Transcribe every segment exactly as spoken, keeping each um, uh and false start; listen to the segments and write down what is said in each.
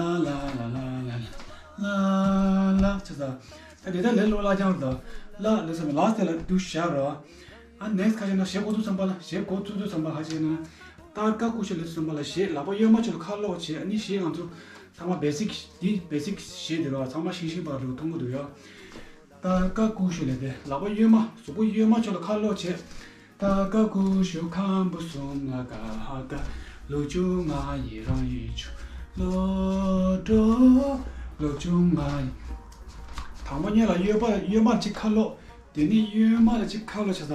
ལ་ལ་ལ་ལ་ལ་ལ་ལ་ཆ་ས། ད་དེ་ལྟར་ལས་སློབ་ལ་ཅང་རེད་དོ། ལ་ལ་ཟེར་བ་ལ་དེ་ལ་དུ་ཤ་རོ། ཨ་ནེགསི་ཁ་ཤས་ན་ཞེ་གོ་ཚུལ་ཙམ་པ་ལ་ཞེ་གོ་ཚུལ་ཚུལ་ཙམ་པ་ཁ་ཤས་ན། ཏར་ཀ་ཀུ་ཤུ་ལ་ཙམ་པ་ལ་ཞེ་ལག་པ་གཡོན་མ་ཕྱོགས་ལ་ཁ་ལོག་བྱེད། ཨ་ནི་ཞེ་ང་ཚོ་ཚང་མ་བེ་སིག་འདི་བེ་སིག་ཞེ་དེ་རོ། ཚང་མ་ཤིང་ཤིང་པ་རུ་མཐོང་གི་འདུག་ཡ། ཏར་ཀ་ཀུ་ཤུ་ལ་དེ་ལག་པ་གཡོན་མ་གཟུགས་པོ་གཡོན་མ་ཕྱོགས་ལ་ཁ་ལོག་བྱེད། ཏར་ཀ་ཀུ་ཤུ་ཁམ་བུ་གསུམ་ལ་ཀ་ཧ་ག་ལུག་ཅུ་ང་ཡི་རང་ཡུལ་ཆུ་ལོ་འགྲོ། ལུག་ཅུ་ང་ཡི། དང་པོ་ཉིད་ལ་གཡོན་པ་གཡོན་མ་གཅིག་ཁ་ལོག་དེ་ནས་གཡོན་མ་ལ་གཅིག་ཁ་ལོག་བྱ་ས།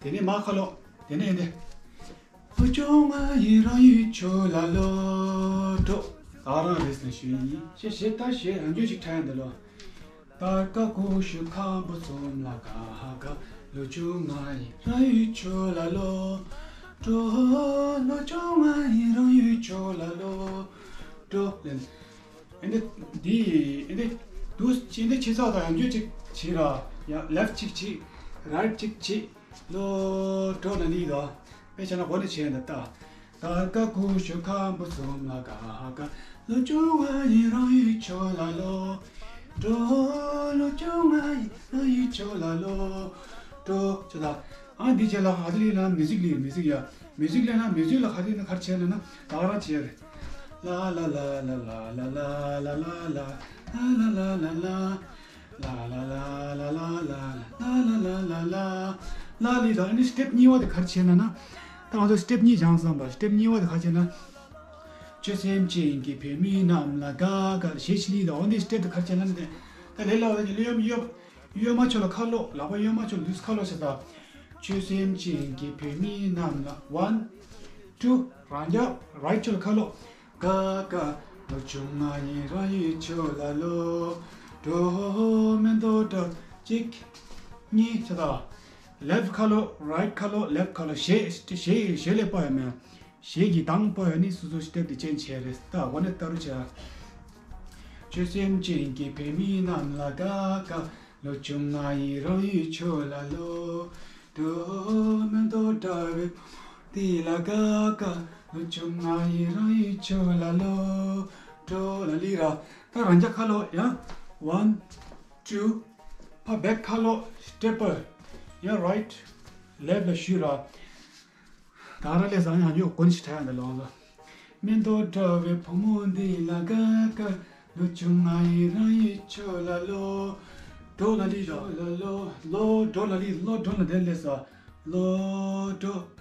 དེ་ནས་མ་ཁ་ལོག་དེ་ནས་འདི། ལུག་ཅུ་ང་ཡི་རང་ཡུལ་ཆུ་ལ་ལོ་འགྲོ། ད་རང་རེད་ཟེར་ཞུ་ཡིན། ཞེ་ཞེ་ད་ཞེ་རང་རྒྱུད་ཅིག་ཁྲ་ཡ་འདི་ལོ། ཏར་ཀ་ཀུ་ཤུ་ཁམ་བུ་གསུམ་ལ་ཀ་ཧ་ག་ལུག་ཅུ་ང་ཡི་རང་ཡུལ་ཆུ་ལ་ལོ་འགྲོ། ལུག་ཅུ་ང་ཡི་རང་ཡུལ་ཆུ་ལ་ལོ་འགྲོ། ལན། ཨེ་འདི་འདི་ཨེ་འདི་དུ་ཅི་འདི་ཆེ་ས་དང་ཡང་རྒྱུད་ཅིག་བྱེད་ར། ཡང་ལེཕ་ཅིག་བྱེད། རའིཊ་ཅིག་བྱེད། ལོ་འགྲོ་ན་འདི་དང་། དཔེ་ཆ་ན་འོ་ནི་བྱས་འདི་ལྟ། ཏར་ཀ་ཀུ་ཤུ་ཁམ་བུ་གསུམ་ལ་ཀ་ཧ་ག་ལུག་ཅུ་ང་ཡི་རང་ཡུལ་ཆུ་ལ་ལོ་འགྲོ། ལུག་ཅུ་ང་ཡི་རང་ཡུལ་ཆུ་ལ་ལོ་འགྲོ། ཆུ་ལ། ཨ་འདི་བྱས་ལ་ཧ་དི་ལི་ན་མིའུ་ཟིག་ལི་མིའུ་ཟིག་ཡ། མིའུ་ཟིག་ལི་ན་མིའུ་ཟིག་ལ་ཧ་དི་ན་གར་བྱས་ལ་ན་ད་ག་རང་བྱས་རེད། ལ་ལ་ལ་ལ་ལ་ལ་ལ། ལ་ལི་དང་ཨ་ནི་སི་ཊེབ་གཉིས་པ་དེ་ག་རེ་བྱས་ན་ན། ད་ང་ཚོ་སི་ཊེབ་གཉིས་སྦྱངས་སོང་བ། སི་ཊེབ་གཉིས་པ་དེ་ག་རེ་བྱས་ན། ཆོས་སེམས་ཅན་གྱི་བུད་མེད་རྣམས་ལ་དགའ་དགའ་ཞེས་ལི་དང་ཨ་ནི་སི་ཊེབ་དེ་ག་རེ་བྱས་ན་ན་དེ། ད་ལས་སླ་བ་དེ་ལས་གཡོ་གཡོ་གཡོན་མ་ཕྱོགས་ལ་ཁ་ལོག་ལག་པ་གཡོན་མ་ཕྱོགས་ལ་ལུས་ཁ་ལོག་བྱས་ད། ཆོས་སེམས་ཅན་གྱི་བུད་མེད་རྣམས་ལ་ཝན། ཊུ། རང་རྒྱབ་རའིཊ་ཕྱོགས་ལ་ཁ་ལོག་དགའ་དགའ། ལོ་བཅོ་ལྔ་ཡི་རང་ཡུལ་ཕྱོགས་ལ་ལོག་འགྲོ། མེ་ཏོག་འདྲ། གཅིག་གཉིས། ཆ་ད། left ཁ་ལོག right ཁ་ལོག left ཁ་ལོག་གཞས་གཞས་གཞས་ལས་པ་ཡོད་མེད། གཞས་ཀྱི་གདངས་པོ་ཡང་ནི་སོ་སོ་སི་ཊེབ་དེ་ཅན་བྱས་རེད། ད་འོ་ན་ལྟ་རུ་བྱ། ཆོས་སེམས་ཅན་གྱི་བུད་མེད་རྣམས་ལ་དགའ་དགའ། ལོ་བཅོ་ལྔ་ཡི་རང་ཡུལ་ཕྱོགས་ལ་ལོག་འགྲོ། མེ་ཏོག་འདྲ་བའི་བུ་མོ་འདི་ལ་དགའ་དགའ། ལོ་བཅོ་ལྔ་ཡི་རང་ཡུལ་ཕྱོགས་ལ་ལོག་འགྲོ། ལ་ལི་ར། ད་རང་རྒྱལ་ཁ་ལོག་ཡང་། one two། ཕ་བེག་ཁ་ལོག་སི་ཊེབ་པར། ཡང་right left ལ་ཞུས་ར། ད་ར་ལས་བཟང་ཡང་ཡོད་གོན་ཞིག་ཁྲ་ཡང་འདི་ལོག་ལོ། མེ་ཏོག་འདྲ་བའི་བུ་མོ་འདི་ལ་དགའ་དགའ། ལོ་བཅོ་ལྔ་ཡི་རང་ཡུལ་ཕྱོགས་ལ་ལོག་འགྲོ། ལ་ལི་ལོག་ལོག་འགྲོ། ལ་ལི་ལོག་འགྲོ་ལ་དེ་ལས་ས་ལོག་འགྲོ།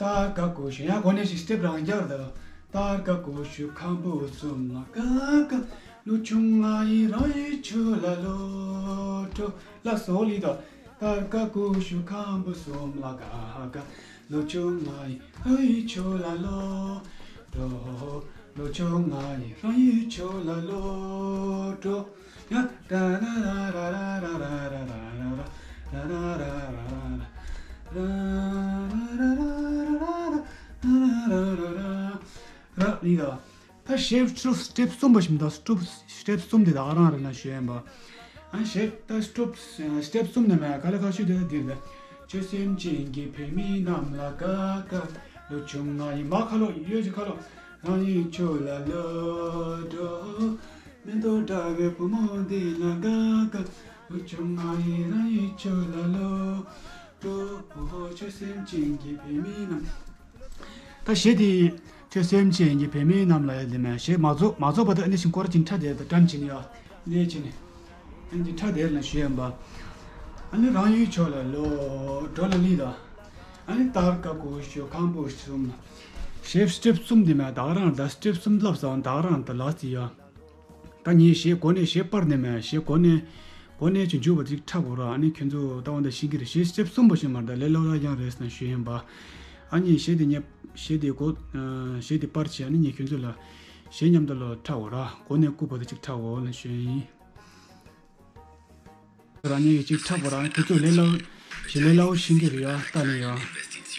སྟར་ཀ་ཀུ་ཤུ། ཡང་གོ་ནས་ཤིག་སི་ཊེབ་རང་རྒྱག་རེད། སྟར་ཀ་ཀུ་ཤུ་ཁམ་བུ་གསུམ་ལ་དགའ་དགའ། ལོ་བཅོ་ལྔ་ཡི་རང་ཡུལ་ཕྱོགས་ལ་ལོག་འགྲོ། ལ་སོ་ལི་དོ། སྟར་ཀ་ཀུ་ཤུ་ཁམ་བུ་གསུམ་ལ་དགའ་དགའ། ལོ་བཅོ་ལྔ་ཡི་རང་ཡུལ་ཕྱོགས་ལ་ལོག་འགྲོ། ལོ་བཅོ་ལྔ་ཡི་རང་ཡུལ་ཕྱོགས་ལ་ལོག་འགྲོ། ཡ། ད་ན་ར་ར་ར་ར་ར་ར་ར་ར་ར་ར་ར་ར་ར། ར་ལི་ཡ། ད་གཞས་སི་ཊེབ་སི་ཊེབ་གསུམ་པ་ཞིག་མི་འདུག་སི་ཊེབ་སི་ཊེབ་གསུམ་དེ་ད་ག་རང་རེད་ན་ཞུ་ཡན་པ། ཨ་གཞས་ད་སི་ཊེབ་སི་ཊེབ་གསུམ་ནས་མ་ག་ལེ་ཁ་ཤུ་དེ་ད་འདིར་ད། ཆོས་སེམས་ཅན་གྱི་བུད་མེད་རྣམས་ལ་དགའ་དགའ། ལོ་བཅོ་ལྔ་ཡི་མ་ཁ་ལོག་ཡོད་ཅིག་ཁ་ལོག་རང་ཡུལ་ཕྱོགས་ལ་ལོག་འགྲོ། མེ་ཏོག་འདྲ་བའི་བུ་མོ་འདི་ལ་དགའ་དགའ། ལོ་བཅོ་ལྔ་ཡི་རང་ཡུལ་ཕྱོགས་ལ་ལོག་འགྲོ། ཆོས་སེམས་ཅན་གྱི་བུད་མེད་རྣམས། ད་གཞས་དེ་ཆོས་སེམས་ཅན་གྱི་བུད་མེད་རྣམས་ལ་ཡ་དེ་མ་གཞས་མ་རྫོགས་མ་རྫོགས་པ་དེ་ཨ་ནི་ཤིང་སྐོར་གྱི་ཁྲ་དེ་ད་དྲན་བྱིན་ཡ་ལས་བྱིན་ནས་ཨ་ནི་ཁྲ་དེ་ལ་ཞུ་ཡན་པ། ཨ་ནི་རང་ཡུལ་ཕྱོགས་ལ་ལོག་འགྲོ་ལ་ལི་ད། ཨ་ནི་སྟར་ཀ་ཀུ་ཤུ་ཁམ་བུ་གསུམ་ལ། གཞས་སི་ཊེབ་གསུམ་དེ་མ་ད་ག་རང་ད་སི་ཊེབ་གསུམ་ལབ་སོང་ད་ག་རང་ད་ལ་སི་ཡ། ད་ངས་གཞས་གོ་ནས་གཞས་པར་ནས་མེད་གཞས་གོ་ནས་གོ་ནས་ཅིག་འཇུག་པ་ཅིག་འཁྲབ་དགོས་ར། ཨ་ནི་ཁྱོད་ཚོ་ལྟ་བ་འདི་ཤེས་ཀྱི་རེད། གཞས་སི་ཊེབ་གསུམ་པ་ཞིག་མ་རེད། ད་ལས་སླ་བོ་ཡང་རེད་ཟེར་ན་ཞུ་ཡིན་པ། ཨ་ནི་གཞས་དེ་ངས་གཞས་དེ་གོ་གཞས་དེ་པར་བྱས། ཨ་ནི་ངས་ཁྱོད་ཚོ་ལ་གཞས་མཉམ་དུ་ལ་འཁྲབ་དགོས་ར། གོ་ནས་ལྐུགས་པ་དེ་ཅིག་འཁྲབ་དགོས་ལ་ཞུ་ཡིན། རང་ཉིད་ཀྱིས་ཅིག་འཁྲབ་དགོས་ར། ཨ་ནི་ཁྱོད་ཚོ་ལས་སླ་བོ་ཞིག་ལས་སླ་བོ་ཤེས་ཀྱི་རེད་ཡ། ལྟ་ནས་ཡ།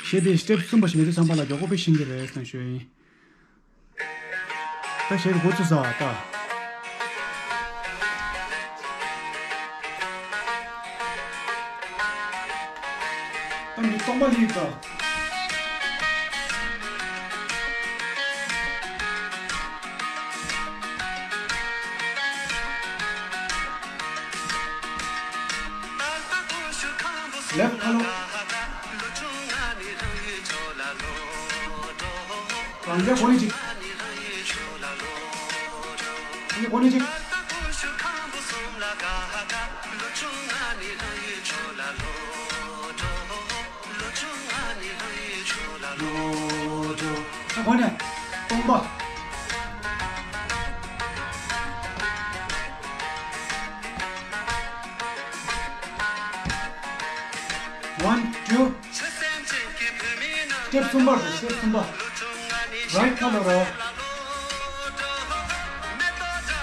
གཞས་དེ་སི་ཊེབ་གསུམ་པ་ཞིག་མེད་དུས་ཙམ་པ་ལ་མགྱོགས་པོ་དཔེ་ཤེས་ཀྱི་རེད་ཟེར་ན་ཞུ་ཡིན། ད་གཞས་འགོ་ཚུགས་ས་ད། ད་མི་སྟོང་པ་ཡིན་ད། ལེབ་ཁ་ལོ། རང་རྒྱལ་གོ་ནི་ཅིག་གོ་ནི་ཅིག་གོ་ནི་སྟོང་པ། One, two. སི་ཊེབ་གསུམ་པ་རེད། སི་ཊེབ་གསུམ་པ། རའིཊ་ཁ་ལོ་རོ།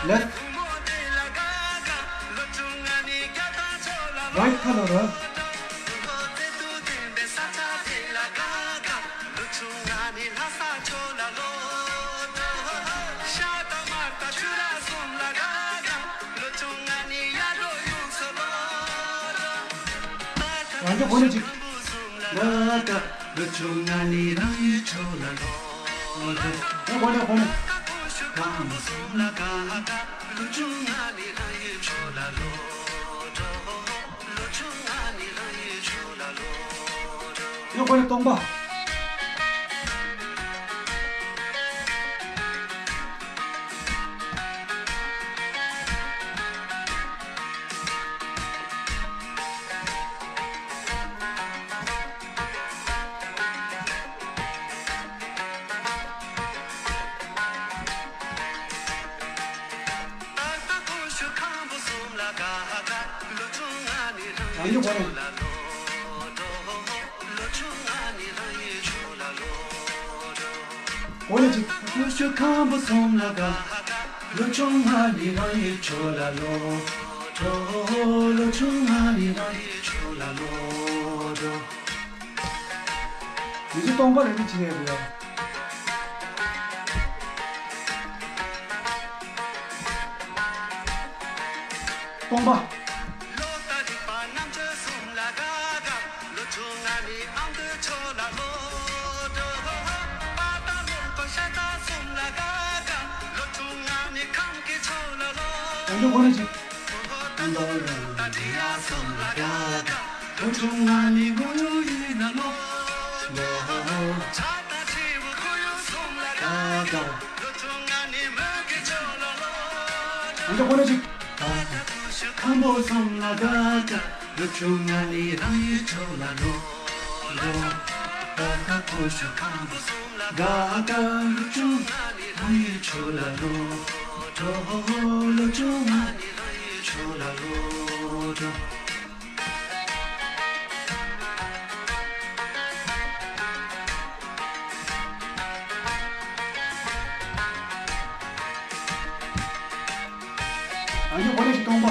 ལེཕྚ། རའིཊ་ཁ་ལོ་རོ། རང་གི་གོ་ནས་ཅིག་ཡ་གོ་ནས་གོ་ནས། ཡ་གོ་ནས་སྟོང་པ། རང་གི་གོ་ནས། འོ་ན་ཅིག་ཀུ་ཤུ་ཁམ་བུ་གསུམ་ལ་དགའ། ལོ་ཆུང་ང་ནི་རང་ཡུལ་ཆོས་ལ་ལོ། ལོ་ཆུང་ང་ནི་རང་ཡུལ་ཆོས་ལ་ལོ། འདི་ཚོ་སྟོང་པ་རེད། འདི་བྱེད་ཡས་རེད། སྟོང་པ། ཡང་འདི་ཁོ་ན་ཅིག་ཡང་འདི་ཁོ་ན་ཅིག་ཁམ་བུ་གསུམ་ལ་དགའ་དགའ། ལོ་ཆུང་ང་ནི་རང་ཡུལ་ཆོས་ལ་ལོ། ལོ། དགའ་དགའ་ཀུ་ཤུ་ཁམ་བུ་གསུམ་ལ་དགའ་དགའ། ལོ་ཆུང་ང་ནི་རང་ཡུལ་ཆོས་ལ་ལོ། ལོ། ལོ་ཆུང་ང་ནི་རང་ཡུལ་ཆོས་ལ་ལོ། ལོ། ཨ་ནི་གོ་ལེ་ཞིག་གཏོང་པ།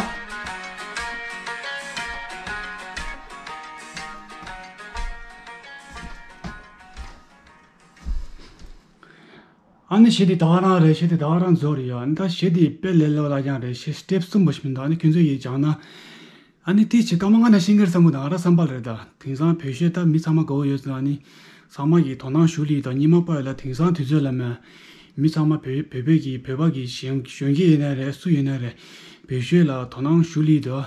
ཨ་ནི་གཞས་དེ་ད་ག་རང་རེད། གཞས་དེ་ད་ག་རང་རྫོགས་རེད་ཡ། ཨ་ནི་ད་གཞས་དེ་དཔེ་ལས་སླ་བ་ལ་ཀྱང་རེད། གཞས་སི་ཊེབ་གསུམ་པོ་ཞིག་མི་འདུག་ཨ་ནི་ཁྱོད་ཚོ་ཡིས་སྦྱངས་ན། ཨ་ནི་དེ་བྱེད་སྐར་མ་ལྔ་ནང་ཤེས་ཀྱི་རེད་བསམ་གི་འདུག་ང་རང་བསམ་པ་རེད་ད། དེང་སང་བོད་གཞས་ད་མི་ཚང་མ་དགའ་བོ་ཡོད་ཟེར། ཨ་ནི་ཚང་མ་གིས་དོ་སྣང་ཞུ་ལི་དང་ཉི་མ་པ་ཡོད་ལ། དེང་སང་དུས་ཚོད་ལ་མ་མི་ཚང་མ་བོད་བོད་བོད་ཀྱི་བོད་པ་གི་གཞོན་གཞོན་སྐྱེས་ཡིན་ན་རེད། སུ་ཡིན་ན་རེད། བོད་གཞས་ལ་དོ་སྣང་ཞུ་ལི་དང་།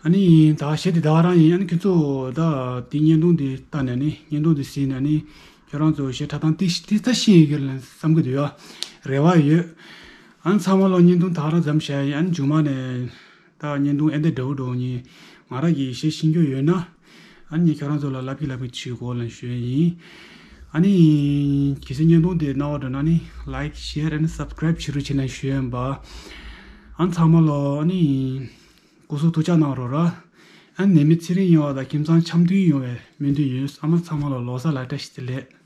ཨ་ནི་ད་གཞས་དེ་ད་ག་རང་ཡིན། ཨ་ནི་ཁྱོད་ཚོ་ད་དེ་བརྙན་ཐུང་དེ་ལྟ་ནས་ནི། བརྙན་ཐུང་དེ་གཟིགས་ནས་ནི་ཁྱོད་རང་ཚོ་གཞས་འཁྲབ་སྟངས་དེ་དེ་ལྟ་ཤེས་ཡོད་ཀྱི་རེད་བསམ་གྱི་འདུག་ཡ། རེ་བ་ཡོད། ཨ་ནི་ཚང་མ་ལོ་བརྙན་ཐུང་ད་ག་རང་ཙམ་བྱས་ཡིན། ཨ་ནི་མཇུག་མ་ནས་ད་བརྙན་ཐུང་ཨེ་འདྲ་འདྲ་བོ་འགྲོ་ནི་ང་རང་གི་གཞས་ཤེས་རྒྱུ་ཡོད་ན། ཨ་ནི་ངས་ཁྱོད་རང་ཚོ་ལ་ལབ་ཀྱི་ལབ་ཀྱི་བྱེད་དགོས་ལབ་ཞུ་ཡ་ཡིན། ཨ་ནི་གལ་སྲིད་བརྙན་ཐུང་དེ་རྣ་བར་འགྲོ་ན་ནི་ལའིཀ་ཤེར་ཨ་ནི་སབ་སི་ཀ་རེབ་བྱེད་རོགས་བྱེད་ལབ་ཞུ་ཡ་ཡིན་པ། ཨ་ནི་ཚང་མ་ལོ་ཨ་ནི་སྐུ་གཟུགས་ཐུགས་ཅག་གནང་རོགས་ར། ཨ་ནི་ནད་མེད་ཚེ་རིང་ཡོང་བ་དང་ཁྱིམ་ཚང་འཆམ་མཐུན་ཡོང་བའི་སྨོན་འདུན་ཡོད། ཨ་མ་ཚང་མ་ལོ་ལོ་གསར་ལ་བཀྲ་ཤིས་བདེ་ལེགས།